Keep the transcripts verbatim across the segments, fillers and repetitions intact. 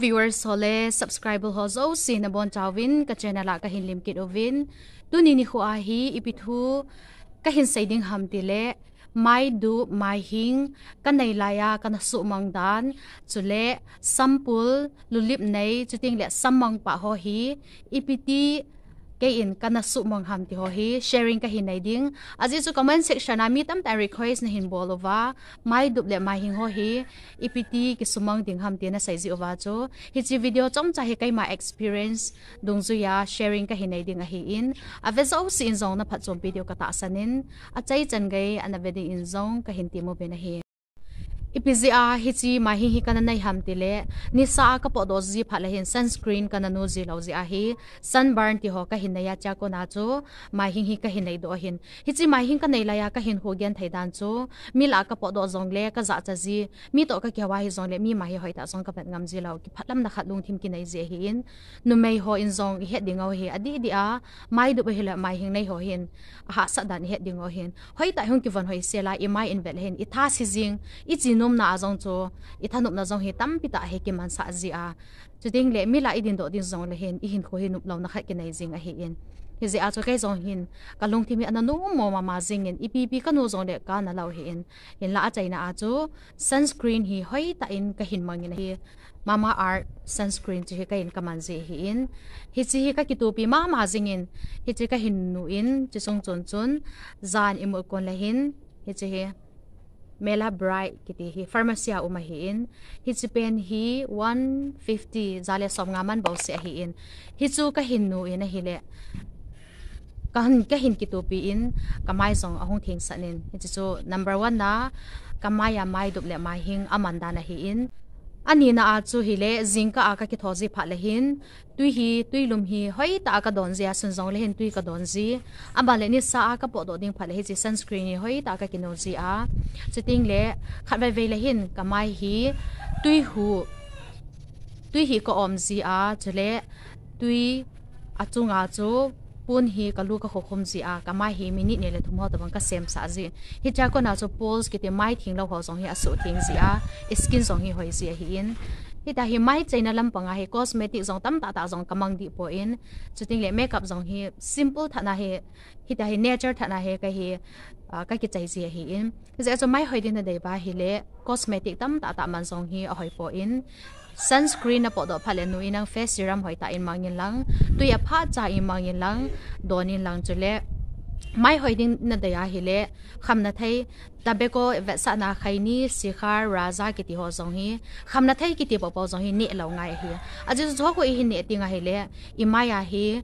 Viewers ho le subscriber ho jouse nabonchauvin ka channel a kahin lemkit uvin. Tuni nikho a hi ipi thu kahin sei ding ham tile, maidup, maihing kanei laiya kana suhmang dan, chule sampul, lulip nei, chutengle sammang pah ho hi ipi ti keiin kana suhmang ham ti ho hi sharing kahin nei ding. Ajeh chu comment section a mi tamtah in request nahin bol uva, maidup le maihing ho hi ipi ti kisuhmang ding ham ti nasei jeh uva chu, hiche video chomcha hi keima experience dungjuiya sharing kahin nei ding ahin, ave jouse in jong naphatchompi diu katahsan in, achaichan gei ana ve dingin jong kahin temuvin ahi. Ipi jeh a hiche maihing hi kana nei ham tile, nisa a kapotdoh ji phat le hin sunscreen kana nu ji lou jeh ahi, sunburn ti ho kahin neiya, chua kona chu maihing hi kahin neidoh ahin. Hiche maihing kanei laiya kahin huhgenthei dan chu, mi lah a kapotdoh jongle kajahcha ji, mi toh kakihou a hijongle mi mai hi hoitah jong kavet ngam ji lou, kiphatlamna khat lungthim kinei ji ahin, numei hon jong ihet dingu ahi, adih dih a maidup ahile maihing nei ho hin ahahsat dan ihet dingu ahin. Hoitah hung kivon hoisel a imai in vet le hin itha se jing, iche nomna a jong chu ithanopna jong hi tampi tah hi kimansah ji a, chutengle mi lah a idindoh ding jongle hin ihinkho hi noplouna khat kinei jing ahin. Hijeh a chu kei jong hin kalungthim hi ana nommo mama jingin, ipi ipi kanu jongle kana lou ahin. Hinla achaina a chu sunscreen hi hoitah in kahin mangin ahi. Mamaearth sunscreen chu hi keiin kaman ji ahin, hiche hi kakitopi mama jingin, hiche kahin nu in, chuche chung chon chun jan imut kon le hin, hiche hi Mela Bright kiti hi pharmacy a um ahin, hiche pen hi one fifty, ja le somnga man bouseh ahin, hichu kahin nu in ahile, kahin, kahin kitopi in kamai jong ahung thengsah in, hiche chu number one na kamai a maidup le maihing aman dan ahin. Anina a chu hile, jingkah a kakitho ji phat le hin, twi hi, twilum hi hoitah a kadon ji a, sun jongle hin twi kadon ji. Aban le nisa a kapotdoh ding phat le hiche sunscreen hi hoitah a kakinu ji a, chutengle khatvei vei le hin kamai hi twi hu, twi hi ka-om ji a, chule twi achunga chu pon hi kalu kakhokhum ji a, kamai hi minute ni le thum ho tobang kasemsah ji. Hichea kona chu pores kiti mai thenglou ho jong hi asuhtheng ji a, skin jong hi hoi ji ahin. Hitia hi mai chaina lampanga hi cosmetic jong tamtah tah jong kamang dehpoi, chutengle makeup jong hi simple thatna hi, hitia hi nature thatna hi kahi, ah, kakichai ji ahin. Hijeh a chu mai hoi ding nadei uva ahile cosmetic tamtah tah man jong hi ahoipoi. Sunscreen napotdoh phat le nu in nang face serum hoitah in mangin lang, twi aphatcha in mangin lang, donin lang, chule mai hoi ding nadei ahile khamna thei, tobacco vetsahna khaini, sikhar, raja kiti ho jong hi, khamna thei kiti poupou jong hi nehlou ngai ahi. Ajeh chu chuche ho ihin neh teng ahile, imai a hi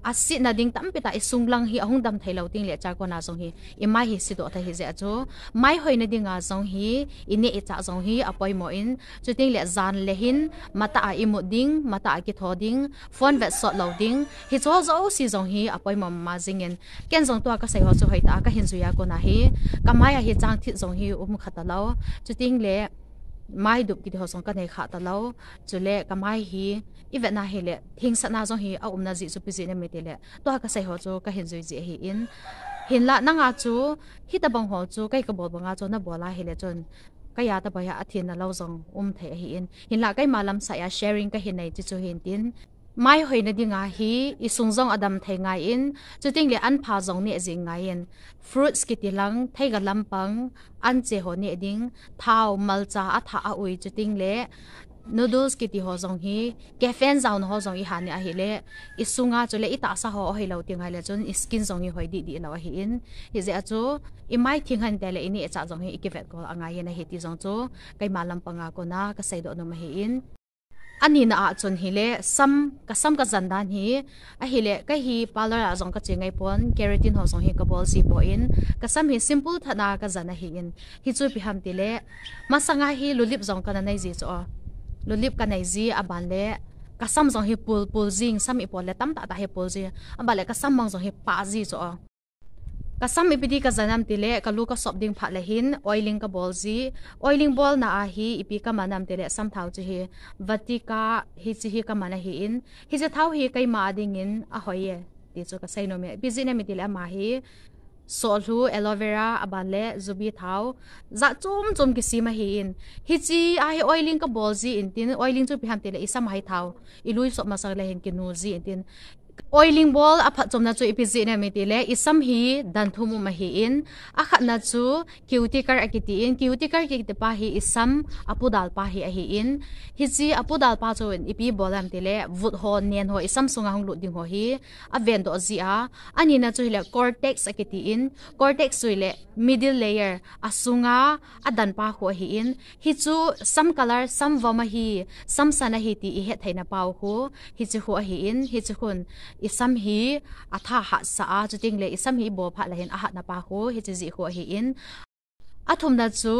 asetna ding tampi tah, isunglang hi ahung dam theilou tengle chua kona jong hi imai hi sedoh thei ahijeh a chu, mai hoina dinga jong hi ineh ichah jong hi apoimon, chutengle jan le hin matah a imut ding, matah a kitho ding, phone vetsot lou ding, hicheho jouse jong hi apoimo mama jingin, ken jong tua kasei ho chu hoitah a kahin jui a kona hi, kamai a hi chang thit jong hi umkha talou, chutengle maidup kiti ho jong kanei kha talou, chule kamai hi ivetna hile thengsahna jong hi aumna jeh chu ipi jeh ham itile, tua kasei ho chu kahin jui ji ahin. Hinla nanga chu hitobang ho chu kei kabol banga chu nabol ahile chun, keiya tobang hi athenna lou jong umthei ahin. Hinla keima lamsaiya sharing kahin nei chu chu hintin, mai hoina dinga hi isung jong adam thei ngaiyin, chutengle anpha jong neh jing ngaiyin, fruits kiti lang, theiga lampang, anche ho neh ding, thao, malcha, athah, a-ui, chutengle noodles kiti ho jong hi, caffeine jaona ho jong iha neh ahile, isunga chule itahsa ho ahoilou teng ahile chun iskin jong hi hoi dehdeh lou ahin. Hijeh a chu imai theng hinte le ineh ichah jong hi ikivet kol angaiyin ahi ti jong chu keima lampanga kona kaseidoh nom ahin. Anina a chun hile, sam, kasam kajan dan hi, ahile kei hi parlour a jong kache ngaipon, keratin ho jong hi kabol jipon, kasam hi simple thatna kajan ahin. Hichu ipi ham tile, masanga hi lulip jong kana nei ji chu o. Lulip kanei ji, aban le kasam jong hi pul, pul jing, sam ipol le tamtah tah hi pul ji, aban le kasam mang jong hi pah ji chu o. Kasam ipi ti kajan ham tile, kalu kasop ding phat le hin oiling kabol ji. Oiling bolna a hi ipi kaman ham tile, samthao chu hi Vatika hiche hi kaman ahin, hiche thao hi keima a dingin ahoiye ti chu kasei nome. Ipi jeh ham itile ama hi sohlu, aloe vera, aban le zubi thao, jat chom chom kisem ahin. Hiche a hi oiling kabol ji intin, oiling chu ipi ham tile isam a hi thao ilui sop masang le hin kinu ji intin. Oiling bol aphatchomna chu ipi jeh ham itile, isam hi dan thum um ahin, akhatna chu cuticle akitin, cuticle kiti pa hi isam apudal pa hi ahin. Hiche apudal pa chu ipi bol ham tile, vut ho, nen ho, isam sunga hung lut ding ho hi avendoh ji a. Anina chu hile cortex akitin, cortex chu hile middle layer, asunga adan pa khu ahin. Hichu sam color, sam vom ahi, sam san ahi ti ihet theina pau khu hiche khu ahin. Hiche khun isam hi atha hatsah a, chuteng le isam hi ibol phat le hin ahatna pa khu hiche jeh khu ahin. Athumna chu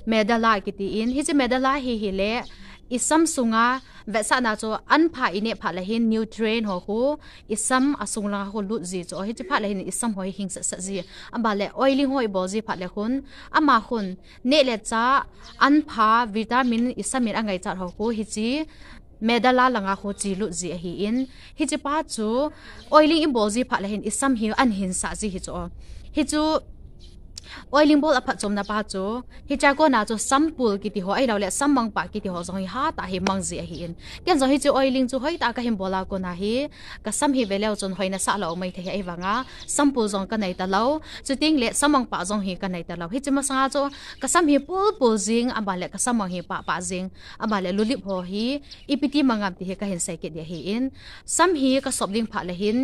medulla kitin, hiche medulla hi hile isam sunga vetsahna chu anpha ineh phat le hin nutrient ho khu isam asung langa khu lut ji chu, hiche phat le hin isam ho hi hing sat sat ji. Aban le oiling ho ibol ji phat le khun, ama khun neh le chah, anpha, vitamin, isam in angaichat ho khu hiche medulla langa khu chelut ji ahin. Hiche pa chu oiling ibol ji phat le hin isam hi ahin sah ji hi chu. Hichu oiling bol aphatchomna pa chu, hiche a kona chu sampul kiti ho, ahilou le sammangpah kiti ho jong hi hatah a hi mang ji ahin. Ken jong hiche oiling chu hoitah a kahin bol a kona hi, kasam hi veleu chun hoina sah lou maithei hi ahivanga, sampul jong kanei talou, chuteng le sammangpah jong hi kanei talou. Hiche masanga chu kasam hi pulpul jing, aban le kasammang hi pahpah jing, aban le lulip ho hi ipi ti mang ham ti hi kahin sei kit ding ahin. Sam hi kasop ding phat le hin,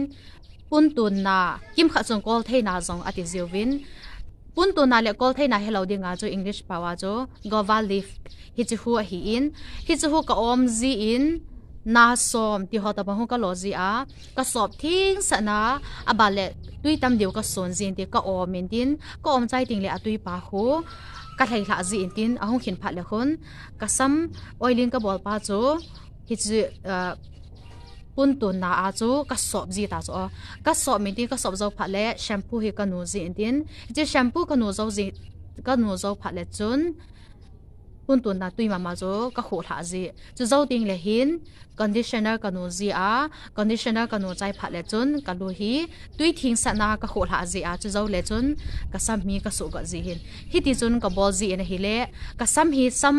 puntonna, kimkhat chun koltheina jong ati jiuvin. Puntonna le koltheina helou dinga chu English pao a chu guava leaf, hiche khu ahin. Hiche khu ka-om jin, na som ti ho tobang khu kalo ji a, kasop thengsahna, aban le tui tam diu kason jin tin ka-om intin, ka-om chai teng le atui pa khu kalhai lhah ji intin, ahung khin phat le khun kasam oiling kabol pa chu hiche, ah, puntonna a chu kasop ji ta chu. Kasop intin, kasop jou phat le shampoo hi kanu ji intin, hiche shampoo kanu jou ji, kanu jou phat le chun puntonna tui mama chu kakhuh lhah ji. Chujou teng le hin conditioner kanu ji a, conditioner kanu chai phat le chun kalu hi tui thengsahna kakhuh lhah ji a, chujou le chun kasam hi kasuh got ji hin. Hiti chun kabol jin ahile, kasam hi sam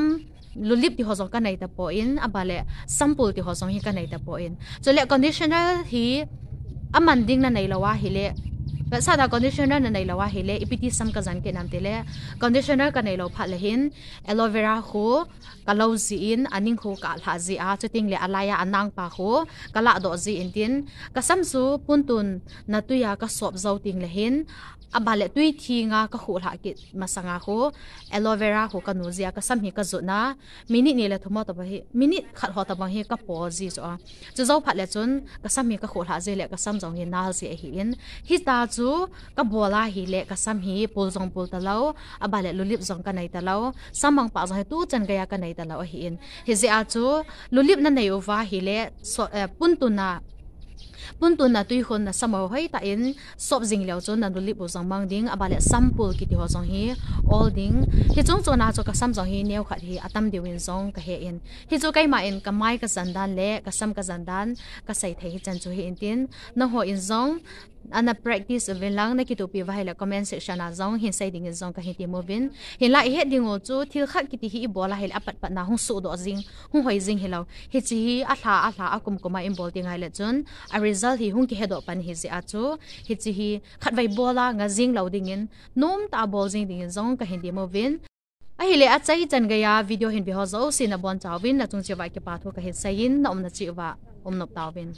lulip ti ho jong kanei tapon, aban le sampul ti ho jong hi kanei tapon. Chule conditioner hi aman ding nanei lou ahile, vetsahna conditioner nanei lou ahile, ipi ti sam kajan kit nam tile, conditioner kanei lou phat le hin aloe vera khu kalo jin, aning khu kalhah ji a, chuteng le alai a anang pa khu kalahdoh ji intin, kasam chu puntonna tui a kasop jou teng le hin, aban le tui thenga kakhuh lhah kit masanga khu aloe vera khu kanu ji a, kasam hi kajutna minute ni le thum ho tobang hi, minute khat ho tobang hi kapo ji chu a. Chujou phat le chun kasam hi kakhuh lhah ji le kasam jong hi nal ji ahin. Hita chu kabol ahile kasam hi pul jong pul talou, aban le lulip jong kanei talou, sammangpah jong hi tuchan geiya kanei talou ahin. Hijeh a chu lulip nanei uva ahile, so, eh, puntonna, puntonna tui khun nasam u hoitah in sop jing leu chun nalulip u jong mang ding, aban le sampul kiti ho jong hi ol ding. Hiche chungchona chu kasam jong hi neokhat hi atam diuvin jong kahen. Hichu keima in kamai kajan dan le kasam kajan dan kasei thei hichan chu hi intin, nangho in jong ana practice uvin lang, nakitupi uva ahile comment section a jong hin sei dingin jong kahin temuvin. Hinla ihet diu chu thil khat kiti hi ibol ahile apatpatna hung sohdoh jing, hung hoi jing hilou. Hiche hi alha alha, akum kum a ibol teng ahile chun a result hi hung kihedoh pan ahijeh a chu, hiche hi khatvei bol a nga jing lou dingin, nomtah a bol jing dingin jong kahin temuvin. Ahile achaichan geiya video hin ve ho jouse nabonchauvin nachung cheh uva kipa thu kahin seiyin, naumna cheh uva umnop tauvin.